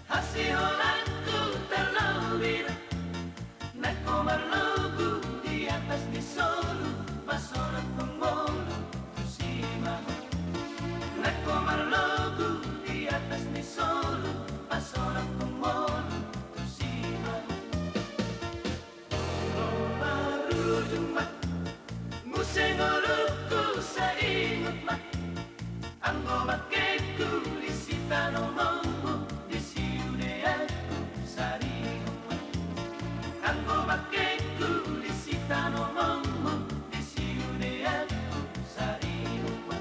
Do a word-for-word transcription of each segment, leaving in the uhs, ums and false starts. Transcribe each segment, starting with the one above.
Hasiholangku tarlobi do, nanggo marlogu di atas ni solu, pasonang tu ngolu, tusi ma ho. Nanggo marlogu di atas ni solu, pasonang tu ngolu, tusi ma ho. Marujung ma, muse ngolungku saingot ma. Anggo bangkengku disi tanomonmu, disi udeanku sarihon ma. Anggo bangkengku disi tanomonmu, disi udeanku sarihon ma.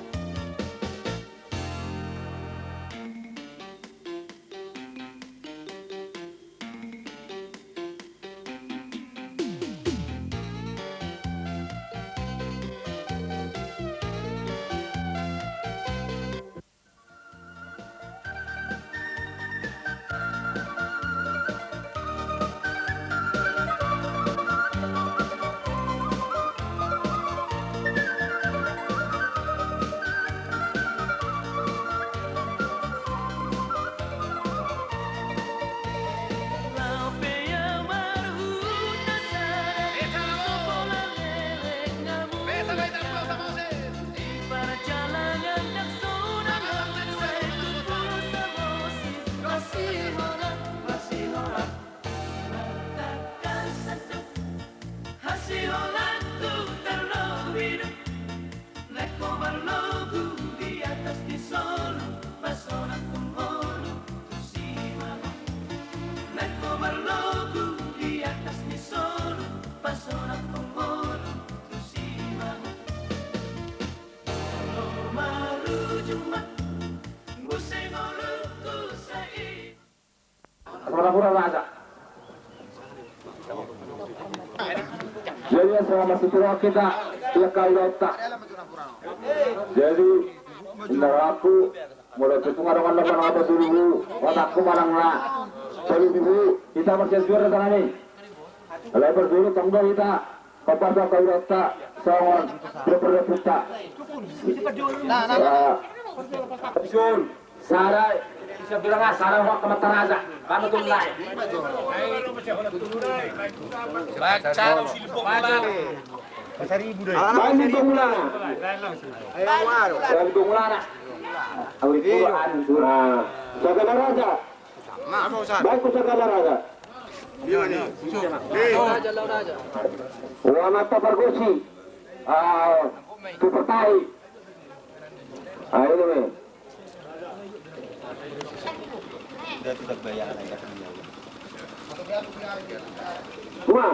Hasiholangku tarlobi do, nanggo marlogu di atas ni solu, pasonang tu ngolu, tusi ma ho. Nanggo marlogu di atas ni solu, pasonang tu ngolu, tusi ma ho. Olo marujung ma, muse ngolungku sai. Pura-pura raja. Jadi, selama situru kita, lekai lauta. Jadi, indaranku, molo tutung adong-adong manang apa dulu, otakku manang na palu dulu, kita masih juara tangan ni. Alai pardulu tong do hita, hombar do angka ulaonta songon pinompar ni ompunta. Sada, sada, sada ho amanta raja. Baen ma tu mulai. Baen ma tu mulai. Baen ma tu mulai. Sagala raja. Baen tu sagala raja. Ua amanta pargonsi. Ah, tu partahi. Ah, ini me. Ua.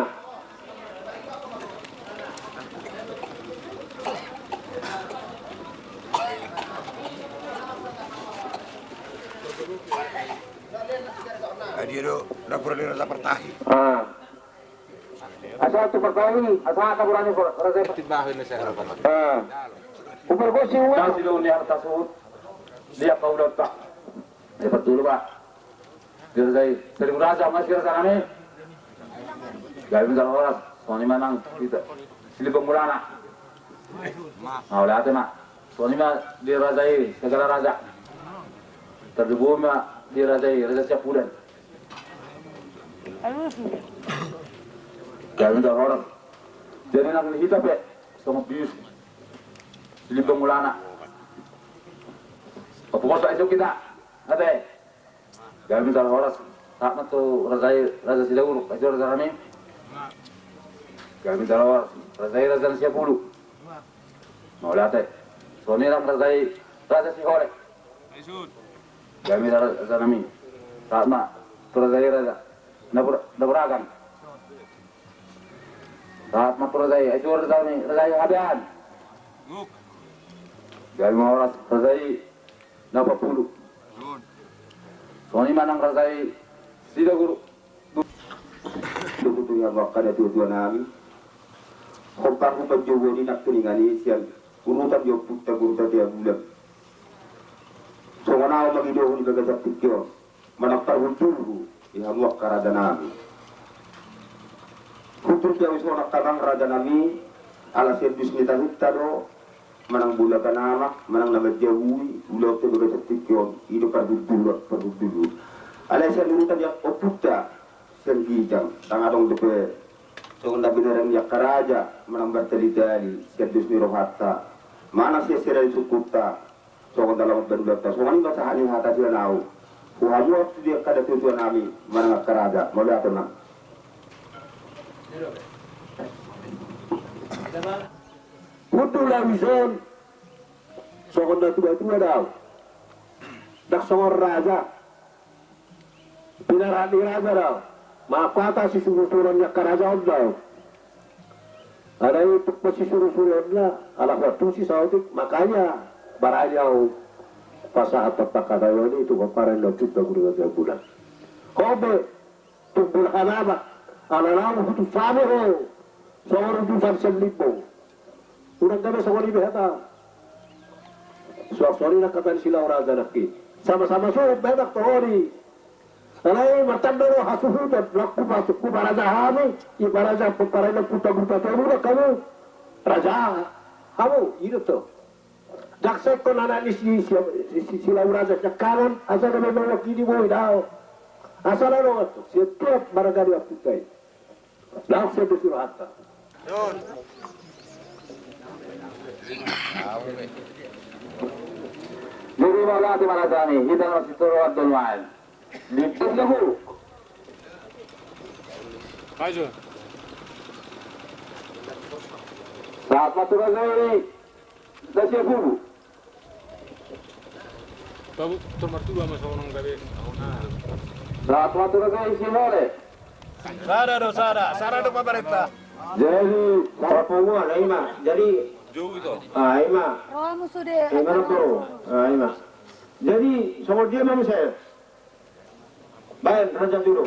Ai dia do, dapur ni raja partahi. Ah. Asa tu partahi, asa kaburani raja. Ah. Upargosi ua. Nasi do ni harta suhut. Dia kau dapat. Dia betul, Pak. Dia saya, seribu raja, mas kira sana ni. Gabe jala horas, songon i ma nang hita. Silibang Mulana. Mauliate ma. Songon i ma di raja i, sagala raja. Tarlumobi ma di raja i, Raja Siapudan. Gabe jala horas. Jadi nang hita pe, songon bius. Silibang Mulana. Papuas ai so kita. Ate. Gabe ma jala horas. Sahat ma tu raja i, raja Sidaguruk, ai tu raja nami. Gabe ma jala horas. Raja i, raja na Siapulu. Mauliate. Songon i nang raja i, raja Sihorek. Gabe ma jala horas raja nami. Sahat ma tu raja i, raja na Bur-, na Buragan. Sahat ma tu raja i, ai tu raja nami, raja i Habean. Gabe ma horas raja i, na Pampulu. Songon i ma nang raja i Sidaguruk. Tutu tu hamu angka na tuatua nami. Hombar hu panjouon i nangkiningan i sian urutan ni ompunta Guru Tatea Bulan. Songon ahu mangidohon di bagasan tingki on manang parhundulhu di hamu angka raja nami. Hundul pe ahu dison angka amang raja nami, ala sian dus ni tahinta do, manang bolakan amak, manang na manjaui ulaonta di bagasan tingki on, i do parhundul, parhundulhu. Alai sian urutan ni ompunta sian ginjang, ndang adong dope songon na binereng ni angka raja, manang martalitali sian dos ni rohanta, manang sian sera ni sungkunta, songon na lamot baen ulaonta. Songon i ma sahat ni hata sian ahu tu hamu angka na tuatua nami manang angka raja. Mauliate ma. Hundul ahu dison songon na tuatua do ahu, ndang songon raja. Pinarade raja do. Mangkata sisurusuron ni angka raja on do. Alai tung pe sisurusuronna, ala huantusi saotik, makanya barani ahu pasahat pangkataion i tu pomparan ni ompunta Guru Tatea Bulan. Ho pe, tung bolakan amak, ala naung hutusan ho songon utusan sian limbong. Unang gabe songon i be hata. Suang songon i nang hata ni Silau Raja nangkin. Sama-sama suhut be hata tu ho i. Alai martanda do hasuhuton, nang hupa-, huparaja hami, iparaja pomparan ni ompunta Guru Tatea Bulan hamu. Raja hamu, i do tong. Ndang sai ingkon anak ni si, si, si, si, Silau Raja siangkangan, asa gabe mewakili boi do. Asa na dongan tu setiap marga ni ompunta i. Laos sian dos ni rohanta. Jadi mauliate ma raja nami, hita na sitoroan do nuaeng. Limpung na guru. Maju. Sahat ma tu raja i, na Siapulu. Babu, tor martua ma songon gabe. Sahat ma tu raja i Sihorek. Sada do, sada, sada do pamarenta. Jadi, sahat ma, ima. Jadi, jou ito. Ah, ima. Rohamu sude. Ima na bro. Ah, ima. Jadi, songon dia ma muse. Baen, raja jolo.